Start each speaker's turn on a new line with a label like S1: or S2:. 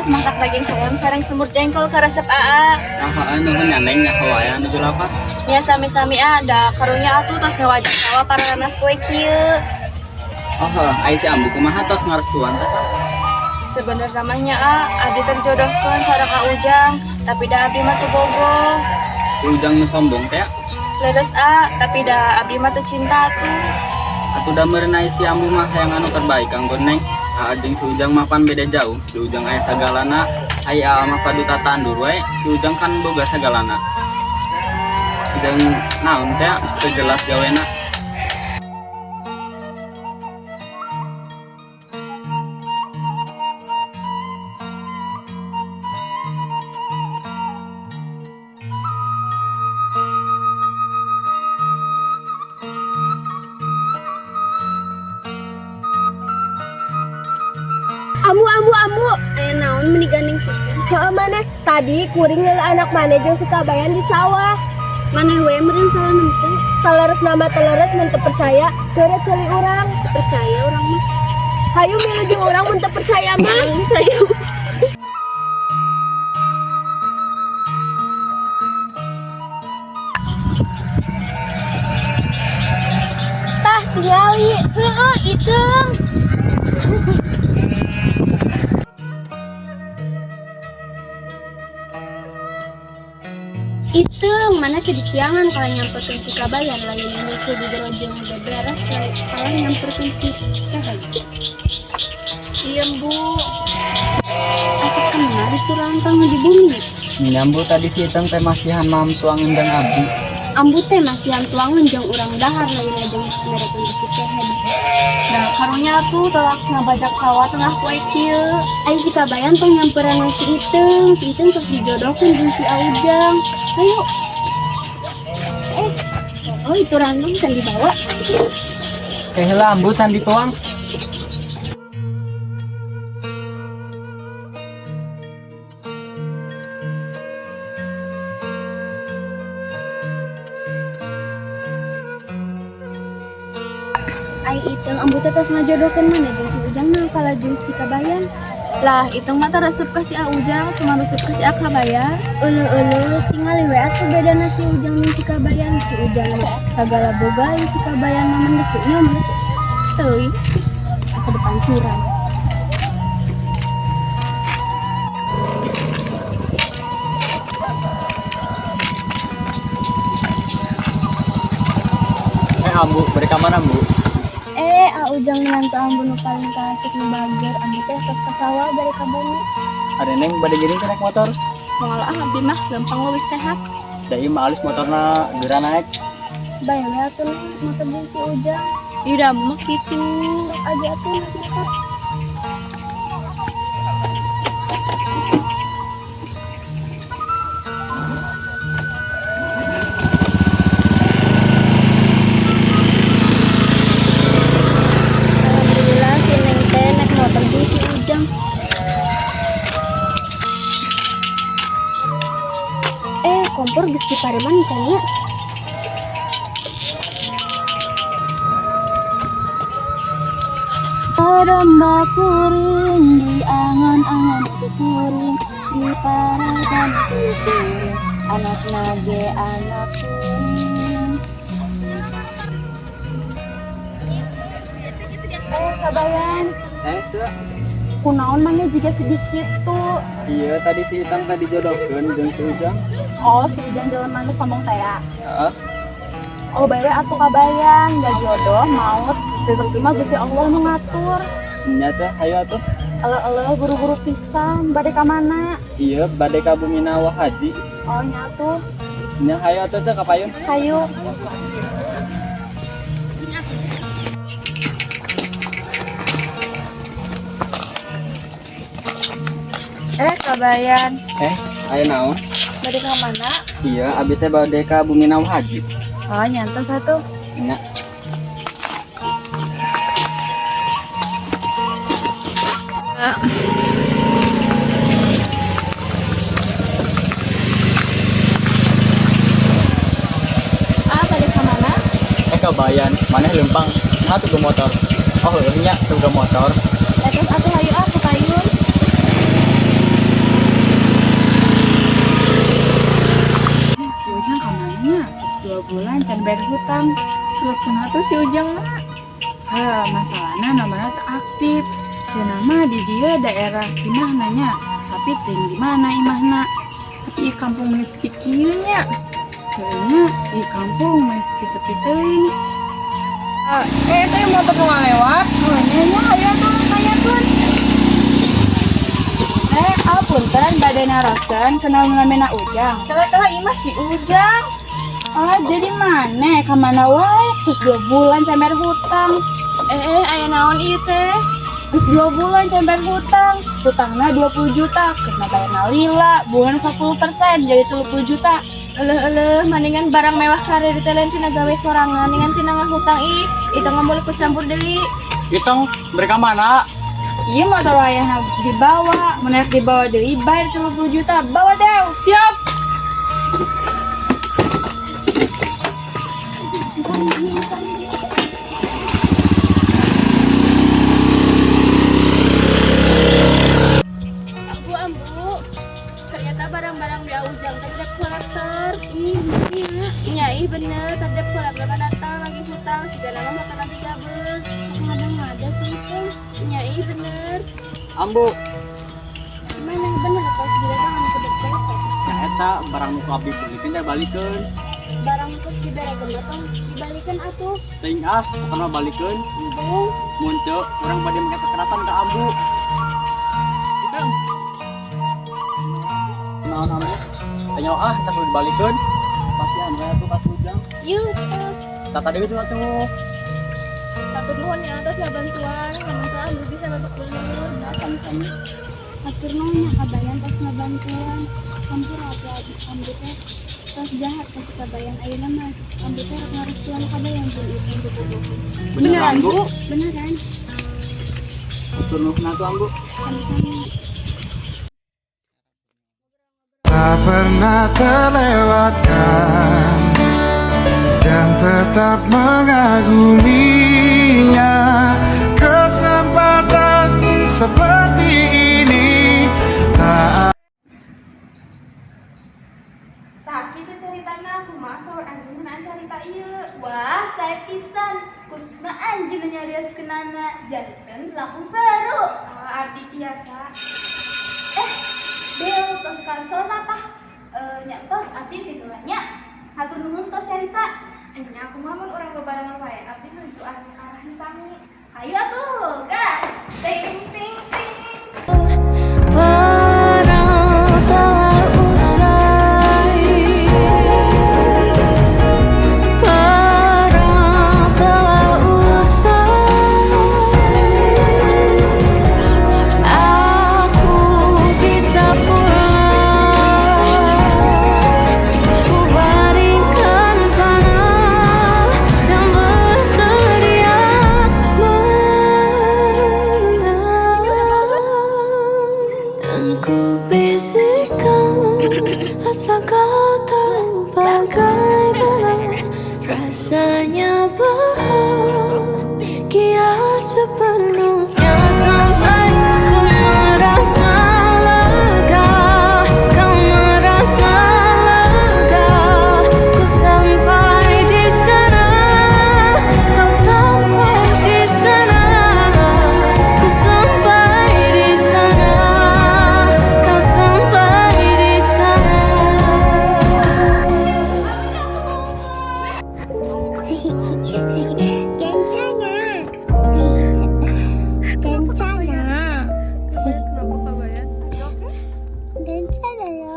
S1: Tos masak daging hayam sareng semur jengkol karesep Aa.
S2: Nah, nuhun nya Neng, nyaho aya nuju lapar.
S1: Nya sami-sami A, da karunya atuh tos ngawajak sawah paranas poe kieu.
S2: Oh, heuh, ai si Ambu kumaha tos ngarestuan teh?
S1: Sebenarnya mah nya A, abdi teh dijodohkeun sareng A Ujang, tapi da abdi mah teu bogoh.
S2: Si Ujang nu sombong teh?
S1: Leres A, tapi da abdi mah teu cinta atuh.
S2: Atuh da meureun ai si Ambu mah hayang anu terbaik kanggo Neng. Aa jeung si Ujang mah pan beda jauh. Si Ujang aya sagalana, ai Aa mah padu tatandur wae. Si Ujang kan boga sagalana. Ujang naon teh teu jelas gawena.
S3: Ambu, ambu, ambu. Aya naon meni gandeng pisan?
S4: Heeh maneh, tadi kuring ngeula anak maneh jeung si Kabayan di sawah.
S3: Maneh we meureun salah nempo.
S4: Saleres nama teleres mun teu percaya, keureuh ceuli urang.
S3: Teu percaya urang mah.
S4: Hayu milu jeung urang mun teu percaya mah.
S3: Hayu.
S4: Tah tingali.
S3: Heeh, iteung. Iteung, mana ke ditiangan kalau nyamperkeun si Kabayan lain nyusul di jeung beberes kalau nyamperkeun si Kehed.
S1: Iya, Bu.
S3: Asa kenal itu rantang di bumi.
S2: Nyambu tadi si Iteng teh masihan mam tuangan jeung abdi.
S3: Ambu teh masihan tuangan jeung urang dahar lain jeung merekeun si Kehed.
S1: Nah, karunya atuh tolak ngabajak sawah tengah poe kieu.
S3: Ai si Kabayan tong nyamperan si Iteung terus dijodohkeun jeung si Aujang. Ayo. Oh itu rantang kan dibawa.
S2: Teh heula Ambu can dituang.
S3: Ai Iteung ambu teh tos ngajodohkeun maneh jeung si Ujang mah kalah jeung si Kabayan.
S1: Lah, Iteung mah teu resep ka si A Ujang, cuma resep ka si A Kabayan.
S3: Euleuh-euleuh tingali we atuh bedana si Ujang jeung si Kabayan. Si Ujang mah sagala boga, si Kabayan mah mendesuknya mendesuk.
S1: Teuing.
S3: Asa depan suram.
S2: Ambu, bari ka mana, Ambu?
S3: A Ujang menantu ambu nu paling kasih nu bager, ambu teh tos ka sawah bari ka bumi.
S2: Ada Neng bade giring teh naik motor.
S1: Moal ah abdi mah lempang leuwih sehat.
S2: Da ieu mah alus motorna geura naik.
S3: Bae we atuh Neng motor jeung si Ujang.
S1: Ih, da mah kitu.
S3: Sok aja atuh naik motor. Alhamdulillah si Neng teh naik motor jeung si Ujang. Kompor geus dipareman can nya? Domba kuring di angon-angon kuring di paraban kuring anak nage anak kuring.
S4: Kabayan.
S2: Ceu.
S4: Kunaon maneh jiga sedikit tuh.
S2: Iya, tadi si Itang tadi jodohkeun jeung si Ujang.
S4: Oh, si Ujang jelema nu sombong teh ya.
S2: Heeh.
S4: Oh, bae we atuh Kabayan, gak jodoh maut rezeki mah Gusti Allah nu ngatur.
S2: Nya ceh, hayu atuh.
S4: Eleuh-eleuh buru-buru pisan, bade ka mana?
S2: Iya, bade ka Bumi Nawa Haji.
S4: Oh, nya atuh.
S2: Nya hayu atuh ceh ka payun.
S4: Hayu.
S1: Kabayan.
S2: Aya naon?
S1: Bade ka mana?
S2: Iya, abi teh bade ka Bumi Nawa Haji.
S1: Oh, nyantos atuh.
S2: Nya.
S1: Ah, bade ka mana?
S2: Kabayan, maneh lempang. Nah, tuh motor. Oh, heueuh nya tuh motor.
S1: Terus atuh hayu ah ke payun.
S4: can bayar hutang.
S5: Telepon atuh si Ujang mah.
S4: Heh, masalahna nomorna teu aktif. Cenah mah di dieu daerah imahna nya, tapi teuing di mana imahna.
S5: Tapi ieu kampung mah sepi kieu nya.
S4: Heueuh nya, di kampung mah sepi-sepi teuing.
S5: Eh, teh motor nu ngalewat.
S4: Oh, nya nya, hayu atuh tanyakeun. Eh, apunten bade naroskeun kenal namina Ujang.
S5: Kala-kala imah si Ujang.
S4: Oh, jadi mana? Kamana wae? Terus 2 bulan can bayar hutang.
S1: Eh, aya naon ieu teh?
S4: Terus 2 bulan can bayar hutang. Hutangnya 20 juta. Kena bayar lila. Bulan 10%, jadi 30 juta.
S1: Eleuh eleuh, mendingan barang mewah kare ditelen tina gawe sorangan dengan tina ngahutang ih. Itu nggak boleh campur deui.
S2: Itong, mereka mana?
S4: Iya, motor wayahna dibawa. Menaik dibawa deui, bayar 30 juta. Bawa deh.
S5: Siap.
S1: Ambu, ambu. Ternyata barang-barang di Ujang teh debt collector. Nya ih bener, tadi debt collector kan datang lagi hutang, segala mah motor nanti gabung.
S3: Sok ngada-ngada sih itu.
S1: Nya ih bener.
S2: Ambu,
S3: Gimana bener pas didatangan ke debt collector?
S2: nah eta barang nu ku abdi beli teh balikeun.
S3: Barang terus diberekeun tong dibalikan atuh.
S2: Teuing ah, pokona mah balikeun.
S3: Embung.
S2: Mun teu, urang bade make kekerasan ka ambu. Itong. Naon ambu? Tanya ah, eta kudu dibalikeun. Pasihan we atuh ka si Ujang.
S3: Yuk.
S2: Tata deui tuh atuh.
S1: Hatur nuhun ya atas bantuan, lamun teu ambu bisa babak belur.
S2: Nah, sami-sami.
S3: Hatur nuhun nya Kabayan tos ngabantuan. Hampura atuh abdi ambu teh tos jahat ka si Kabayan. Ayeuna mah ambu teh rek ngarestuan Kabayan jeung Itong bobogoh.
S2: Beneran, Bu?
S3: Beneran,
S2: Hatur nuhun atuh ambu.
S3: Sami-sami.
S6: Tak pernah terlewatkan dan tetap mengaguminya. Kesempatan seperti ini tak
S1: Tah, kitu caritana kumaha saur anjeun ngeunaan carita ieu?
S3: Wah, saya pisan. Khususnya anjeun nyarioskeunana janten langkung seru.
S1: Ah, abdi biasa.
S3: Eh, Bel tos kasona tah. Eh, nya tos abdi titulanya. Hatur nuhun tos carita.
S1: Enya kumaha mun urang bebarengan wae abdi nuju arah nu sami.
S3: Hayu atuh, gas.
S1: Ting ting ting.
S7: Perang telah usai. Perang telah usai. Aku bisa pulang. Ku baringkan panah dan berteriak menang. Dan ku bisikkan asal kau tahu bagaimana rasanya bahagia sepenuhnya sampai ku merasa lega, kau merasa lega, ku sampai di sana, kau sampai di sana, ku sampai di sana, kau sampai di sana.
S8: 괜찮아. 괜찮아.
S1: Kenapa Kabayan?
S8: 괜찮아요.